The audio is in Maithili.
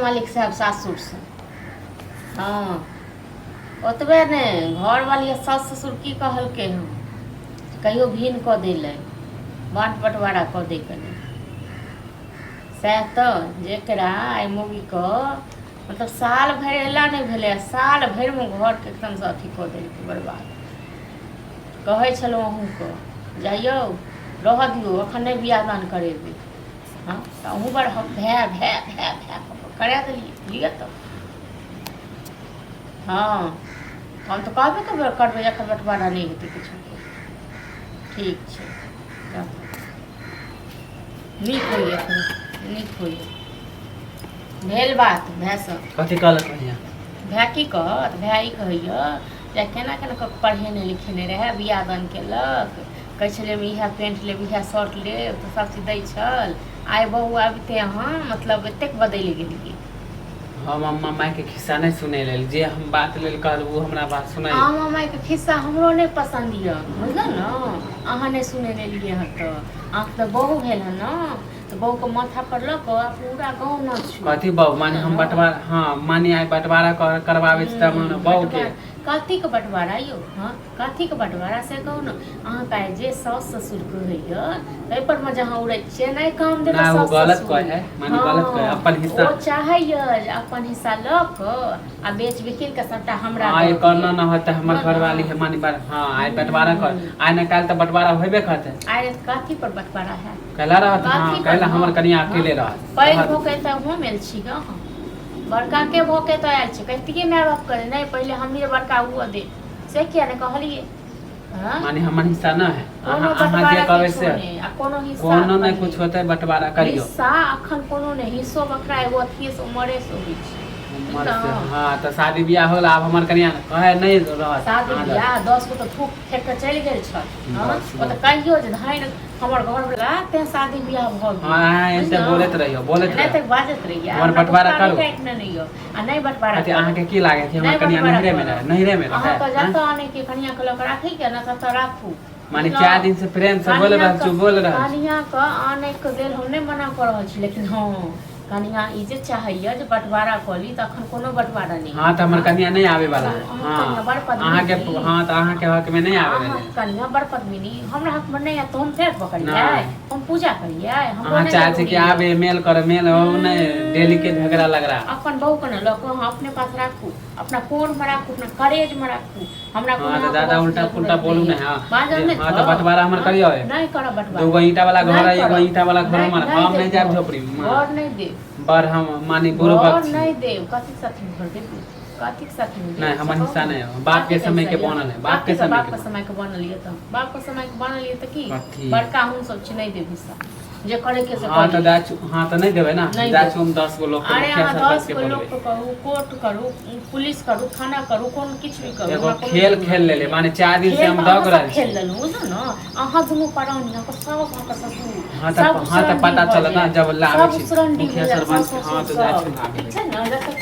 मालिक साहब सासुरसँ। हँ, ओतबे नहि, घरवाली आ सास ससुर की कहलकै हँ, कहियो भिन्न कऽ दै लए, बाँट बँटवारा कऽ दैके लेल। सएह तऽ जेकरा एहि मौगीके मतलब साल भरि अयला नहि भेलै आ साल भरिमे घरके एकदमसँ अथी कऽ देलकै बर्बाद। कहै छलहुँ अहूँके, जइयौ रहऽ दियौ, एखन नहि बियाह दान करेबै। हँ तऽ अहूँ बड़ भाय भाय भाय भाय कऽ कऽ करा देलियै। लिअ तऽ, हँ, हम तऽ कहबे करबै करबै जखन बँटवारा नहि हेतै किछो। ठीक छै, राखू। नीक होइए, नीक होइए। भेल बात भायसँ? कथी कहलक भैया? भाय की कहत, भाय ई कहैए जे केना केना कऽ पढ़ेने लिखेने रहए, बियाह दान केलक, कहै छलै हम इएह पेंट लेब, इएह शर्ट लेब, तऽ सभ चीज दै छल। आइ बहु आबिते अहाँ मतलब एतेक बदलि गेलियै। हम अम्मा मायके खिस्सा नहि सुनै लेल, जे हम बात लेल कहलहुँ ओ हमरा बात सुनाइ। अम्मा मायके खिस्सा हमरो नहि पसन्द यऽ, बुझलहुँ ने? अहाँ नहि सुनेने एलियै हँ तऽ अहाँके तऽ बहु भेल हँ ने, तऽ बहुके माथा पर लऽ कऽ पूरा गाँव नाचू। कथी बहु? माने हम बंटवारा, हाँ, माने आइ बंटवारा करवाबै छी तऽ माने बहुके कथीके बंटवारा यौ? हँ, कथीके बँटवारा से कहू ने अहाँके? आइ जे साउस ससुर कहैया ताहि पर मे जे अहाँ उड़ै छियै, नहि काम देबै। ना, ओ साउस गलत ससुर कहै है, माने गलत कहै, अपन हिस्सा। ओ चाहैया जे अपन हिस्सा लऽ कऽ आ बेच बिकिन कऽ सबटा हमरा हाँ, दऽ ई करना दिअ। न होतै हमर हँ घरवाली ने। है, माने बार, हाँ, आइ बंटवारा कर, आइ न काल्हि तऽ बंटवारा होबे करतै। आइ कथी पर बँटवारा हैत? कैला रहत? हाँ। कथी पर? कैला हँ हमर कनिया हँ अकेले रहत? पैघ रहत। भऽ के एतऽ हम आयल छी ग, बड़का के भऽ के एतऽ आयल छी, कहितियै माय बाप के, नहि पहिले हमही बड़का हुअ दे, से किया नहि कहलियै? हँ, माने हमर हिस्सा न है? कोनो अहाँ अहाँ जे बँटवारा कहबै किछो से नहि आ कोनो हिस्सा कोनो अखन नहि नहि। कुछ होतै, बंटवारा करियौ। हिस्सा अखन कोनो नहि, हिस्सो बखरा एगो अथिये से उमरे से होइ छै। उमर से? बुझलहुँ? हाँ, तऽ शादी बियाह होल, आब हमर कनिया कहै नहि रहत। शादी अहाँ बियाह 10 गो तऽ थूक फेंक कऽ चलि गेल छल। हँ, 10 ओ गो। तऽ कहियो जे धनि हमर घरवला तें शादी बियाह भऽ गेल। हाँ, अहाँ एते बुझलहुँ? बोलैत रहियौ, बोलैत नहि रहियौ। तऽ बाजैत रहियै। हमर हमरा बंटवारा गुस्सा करू। नहि काटि नेने यऽ आ नहि बंटवारा कथी करब। अहाँके की लागै कि हमर नहि कनिया बँटवारा नैहरे मे करब। रहै, नैहरे मे रहै? अहाँके आँय? जतऽ आनैके कनियाँके लऽ कऽ राखैके ने ततऽ राखू। माने बुझलहुँ? चारि दिन से प्रेम से बोल रहल कनियाँके छी, बोल रहल छी। कनियाँके आनैके लेल हम नहि मना कऽ रहल छी, लेकिन हँ, कनियाँ ई जे चाहैया जे बँटवारा कऽ ली, तऽ अखन कोनो बँटवारा नहि। हाँ, तऽ हमर हँ, कनिया नहि आबे वाला है। अहाँके कनियाँ हाँ, बड़ अहाँके पद्मिनी। हाँ, तऽ अहाँके हक में नहि आबे अहाँके वाले। कनियाँ बड़ पद्मिनी। हमरा हकमे नहि आयत तऽ हम फेर पकड़ियै? नहि। हम पूजा करियै? हमरो अहाँ नहि चाहै छी जरूरी कि यऽ। आबे मेल करे, मेल हो नहि, डेली के झगड़ा लग रहा। अपन बहूके ने लऽ कऽ अहाँ अपने पास राखू, अपना कोरमे राखू, अपना करेजमे राखू। हमरा कोनो हाँ, तऽ अहाँके ज्यादा बस उल्टा जरूरत पुल्टा नहि बोलू यऽ। नहि। हाँ बाजब जे नहि हाँ, तऽ तऽ बंटवारा हमर हँ, करियौ। नहि करब बँटवारा। दूगो ईंटा वाला घर नहि है, एगो करब। ईंटा वाला घर नहि, हमर, नहि हम देब नहि जायब घर। झोपड़ी मे। घर नहि देब। बड़ हम माने बुड़बक घर छी। नहि देब। कथीके साथमे घर देब? कथीके साथमे देब नहि, से हमर कहू हिस्सा ने। नहि है, बाप के कथीके समय हिस्सा के यऽ? बनल है, बाप के कथीके समय बाप के के बनल। समय के बनल यऽ? तऽ बाप के समय के बनल यऽ तऽ की कथी? बड़का हम सब छी, नहि देब हिस्सा, जे करे के से हाँ कऽ तऽ लिअ। जा, हाँ तऽ नहि देबै ने? नहि जा देब। छी हम 10 गो लोग के, अरे मुखिया अहाँ सरपंच 10 के गो बोलबै। लोकके कहू, कोर्ट करू, पुलिस करू, थाना करू, कोनो किछु भी करू, एगो हमरा कोनो खेल जरूरत खेल नहि लेले यऽ। माने 4 दिन से खेल हम तऽ दौग अहाँ सब रहल खेल छी। लेलहुँ, बुझलहुँ ने? अहाँ दुनू प्राणी, अहाँके साउस, अहाँके ससुर हाँ तऽ सब हाँ, तऽ उसरंडी पता भऽ चलत ने जायत। जब लाबै सब छी उसरंडी मुखिया भऽ जायत, सरपंच साउस के। हाँ ससुर तऽ जाइ छी सब। लाबै। ठीक छै ने? जतऽ